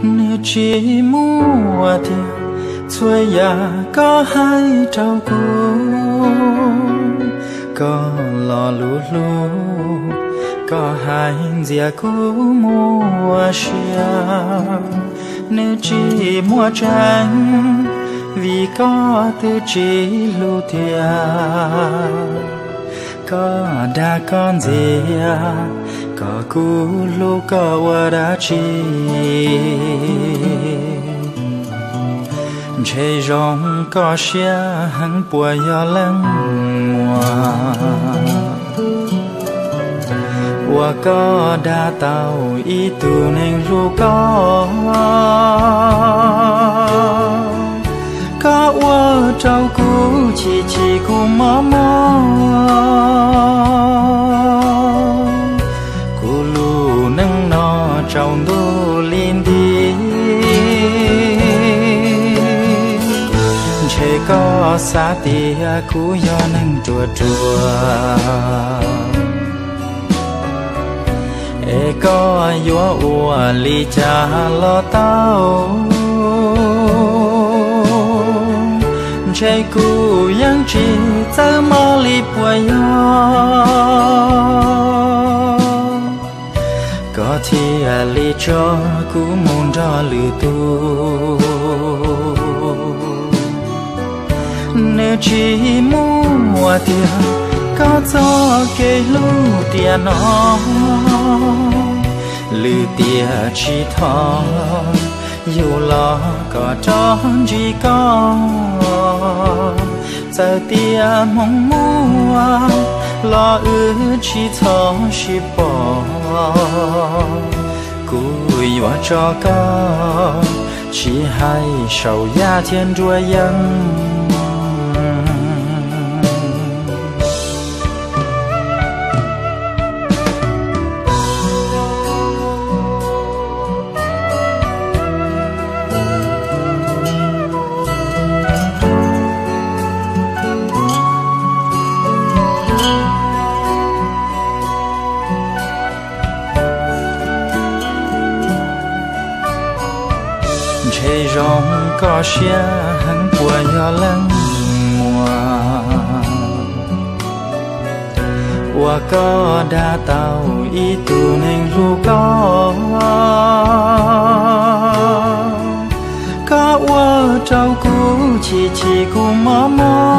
Nws tsis muaj tiag txhua yam koj hais rau kuv, koj lo lus hlub, koj hais ntxias kuv muaj sia. Nws tsis muaj tseeb, vim koj twb tsis hlub tiag. Koj dag koj ntxias, koj kuv hlub koj ua dab tsi? Ntshe zoo koj siab heev puas yog leej muam, uas koj dag tau ib tug neeg hlub koj. Koj ua rau kuv chim chim kuv mob mob. Kuv lub neej no tsaus ntuj li nti, ntshe koj xav tias kuv yog neeg ruam ruam, es koj yuav ua li cas los tau. Ntshe kuv yeej tsis txawj mob li puas yog, koj thiaj li tso kuv mus nrog lwm tus. Nws tsis muaj tiag koj txoj kev hlub tiam no, lwm tiam tsis thov, yus los kom rov ntsib koj. Txawm tias hmoov muaj los wb tsis txhob sib pom, kuv yuav tso koj tsis hais saum yaj thiab nruab yeeb. Ntshe zoo koj siab heev puas yog leej muam, uas koj dag tau ib tug neeg hlub koj. Koj ua rau kuv chim chim kuv mob mob.